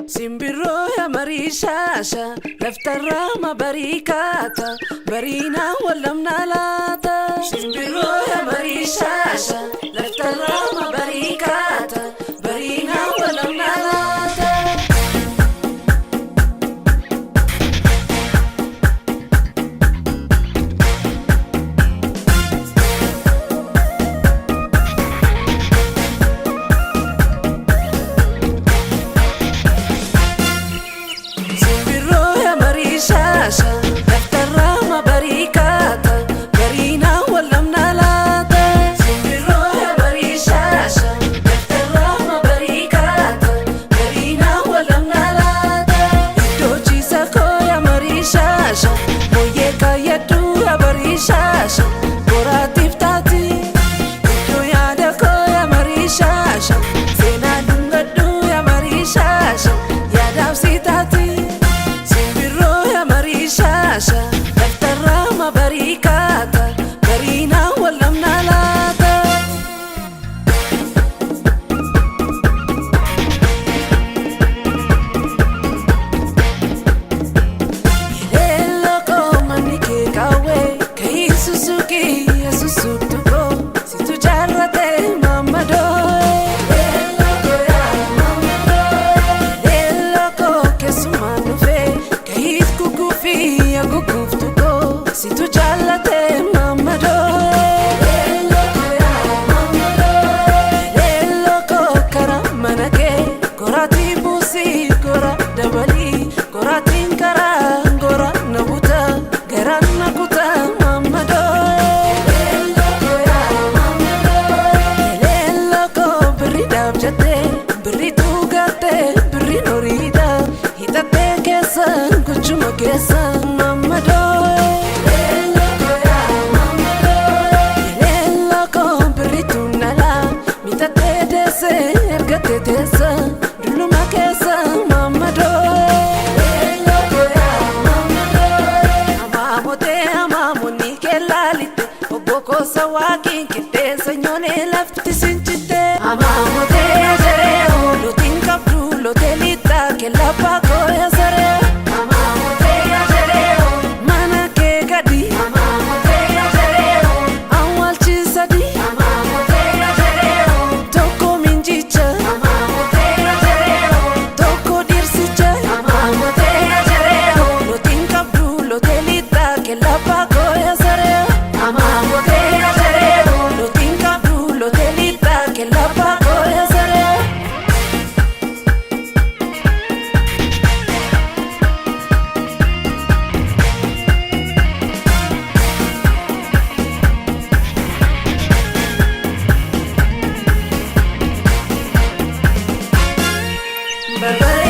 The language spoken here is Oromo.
Simbirroo yaa marii shaasha laftarraa ma barii kaata bariinaa wallamnaa laata. Simbirroo yaa marii shaasha laftarraa ma barii kaata bariinaa wallamnaa laata. Simbirroo yaa marii shaasha laftarraa ma barii kaata bariinaa wallamnaa laata. Simbirroo yaa marii shaasha laftarraa ma barii kaata bariinaa wallamnaa laata. Iddoo ciisa koo yaa marii shaasha mooyyee kaayyaduu yaa barii shaasha boraatiif taati. Iddoo yaada koo yaa marii shaasha seenaa dhungadhuu yaa marii shaasha yaadaaf si taati. Simbirroo yaa marii shaasha laftarraa ma barii kaata bariinaa wallamnaa laata. Leelloo koo manni kee kaawwee ka'ii susuqii yesuusuttu koo situ jaarratee mammadoo. Leelloo koo yaa mammadoo. Leelloo koo keessumaan dhufee ka'ii kukuufii yaa kukuuftu koo situ jaallatee mammadoo. Leelloo koo yaa mammadoo. Leelloo koo karaa mana kee goraatii buusii gora dabalii goraatiin karaa gora na buta garaan na kuta mammadoo. Leelloo koo yaa mammadoo. Leelloo koo birriidhaaf jettee birriitu gattee birriin horiidha hidhattee keessa gochuma keessa mammadoo. Leelloo koo yaa mammadoo. Leelloo koo birriitu nala mitattee deesse ergattee teessa dulluma keessa mammadoo. Leelloo koo yaa mammadoo. Amaamotee amaamonni keelaalitte obbo Kosa waaqiin qixxeessa nyoonee lafti sinchitte. Amaamotee jaree lootiin qabdu lootee lixaa kellabbaa kooya saree. Amaamotee jaree mana kee gadi. Amaamotee jaree awwaalchisadi. Amaamotee jaree tokko minjicha. Amaamotee jaree tokko dhirsicha. Amaamotee jaree lootiin qabdu lootee lixaa kellabbaa kooya saree. Amaamotee jaree lootiin qabdu lootee lixaa kellabbaa kooya saree. Barbaree.